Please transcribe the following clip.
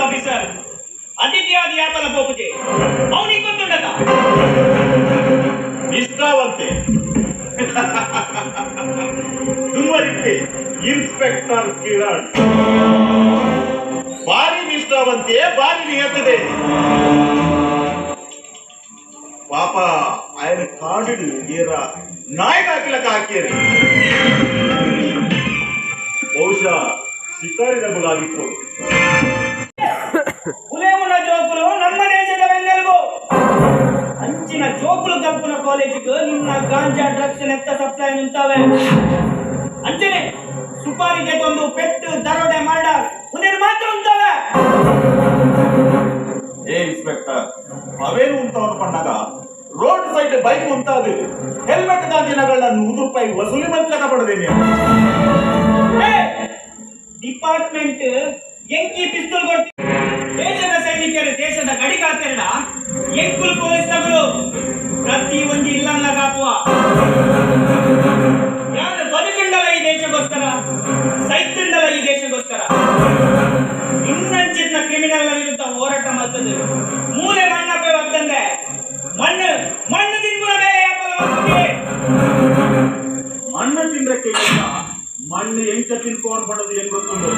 Officer ಅತಿಥಿಯಾದ ಯಾಪಲ ಪೋಪುಜೆ ಅವನಿಗೆ ಗೊತ್ತುಂಡತ. ನಿಷ್ಠಾವಂತೆ ದುಮ್ಮರಿತ್ತೆ inspector Kiran ಬಾರಿ ನಿಷ್ಠಾವಂತೆ, ಬಾರಿ ನಿಯತ್ತದೆ. ಪಾಪ ఆయన ಕಾಡಿಡು ಏರ ನಾಯಿಗೆ ಹಾಕಿಲಕ ಹಾಕಿಯರಿ. ಬಹುಶಃ ಶಿಕಾರಿನ ಬುಲಾಗಿತ್ತು. ಉಲೇವುನ ಜೋಕುಲು ನಮ್ಮ ದೇಶದ ಬೆನ್ನೆಲುಬು. ಅಂಚಿನ ಜೋಕುಲು ಕಲ್ಪುನ ಕಾಲೇಜಿಗೆ ನಿನ್ನ ಗಾಂಜಾ ಡ್ರಗ್ಸ್ ನೆತ್ತ ಸಪ್ಲೈ ನಿಂತಾವೆ. ಅಂಚನೆ ಸುಪಾರಿಗೆ ತಂದು ಪೆಟ್ಟು, ದರೋಡೆ, ಮರ್ಡರ್ ಉಂದೇನು ಮಾತ್ರ ಉಂತಾವೆ. ಏ ಇನ್ಸ್ಪೆಕ್ಟರ್, ಅವೇನು ಉಂಟವನು ಪಣ್ಣಾಗ ರೋಡ್ ಸೈಡ್ ಬೈಕ್ ಉಂತಾದು ಹೆಲ್ಮೆಟ್ ದಾದಿನಗಳನ್ನ 100 ರೂಪಾಯಿ ವಸೂಲಿ ಮಂತ್ಲಕ ಪಡದೇನೆ. ಡಿಪಾರ್ಟ್ಮೆಂಟ್ ಎಂಕಿ ಪಿಸ್ತೂಲ್ ಕೊಡ್ತಿ. ದೇಶದ ಸೈನಿಕರು ದೇಶದ ಗಡಿ ಕಾತೆರಡ ಎಂಕುಲ್ ಪೊಲೀಸ್ ನಗರು ಪ್ರತಿ ಒಂದು ಇಲ್ಲಲ್ಲ ಕಾಪುವ. ಯಾರು ಬದುಕುಂಡಲ ಈ ದೇಶಕ್ಕೋಸ್ಕರ, ಸೈತುಂಡಲ ಈ ದೇಶಕ್ಕೋಸ್ಕರ. ಇನ್ನಂಚಿನ ಕ್ರಿಮಿನಲ್ ವಿರುದ್ಧ ಹೋರಾಟ ಮಾಡ್ತದೆ. ಮೂಲೆ ಮಣ್ಣಪ್ಪೆ ಬರ್ತಂದೆ ಮಣ್ಣು ಮಣ್ಣು ತಿನ್ಪುನ ಬೇರೆ ಯಾಪಲ ಮಾಡ್ತದೆ. ಮಣ್ಣು ತಿಂದ್ರಕ್ಕೆ ಇಲ್ಲ, ಮಣ್ಣು ಎಂಚ ತಿನ್ಕೊಂಡು ಬಣ್ಣದು ಏನ್ ಗೊತ್ತುಂಡು.